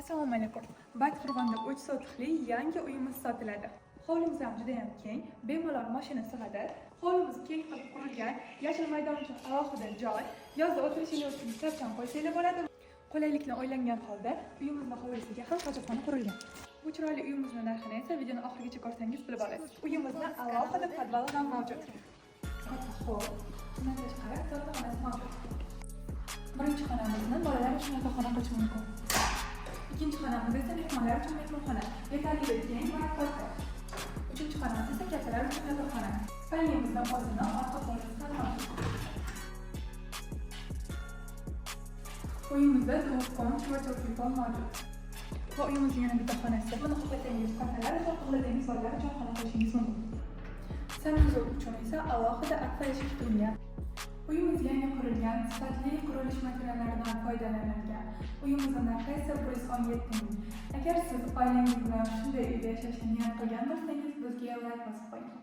Assalomu alaykum. Baytqo'rg'onda 3 sotixli yangi uyimiz sotiladi. Hovlimiz ham juda ham keng, bemalol mashina sig'adi. Hovlimiz keng qilib qurilgan, yashil maydon uchun alohida joy, yozda o'tirishingiz uchun tapchani qo'ysanglar bo'ladi. Qulaylikni o'ylangan holda uyimizni hovlisiga ham hojatxona qurilgan. Bu chiroyli uyimizni narxini esa videoni oxirigacha ko'rsangiz bilib olasiz. Uyimizda alohida podval ham mavjud. Katta hol, undan tashqari to'rtta xonasi mavjud. Birinchi xonamizni bolalar uchun yotoqxona qilish mumkin. Ikkinchi xonamiz esa mehmonlar uchun mehmonxona. Yetarlicha keng va katta. Uchinchi xonamiz esa kattalar uchun yotoqxona. Спальня mizdan o'zini orqa hovlisi ham mavjud. Uyimizda двухкомнатный va тёплый pol mavjud. Va uyimizning yana bitta xonasi. Buni xohlasangiz kattalar uchun, xohlasangiz bolalar uchun xona qilishingiz mumkin. Санузел uchun esa alohida akfa eshik qilingan. Uyimiz yangi qurilgan, sifatli qurilish materiallaridan foydalanilgan. Uyimizni narxi esa 117 ming. Agar siz oilangiz bilan shunday uyda yashashni niyat qilgan bo'lsangiz, bizga layk bosib qo'ying.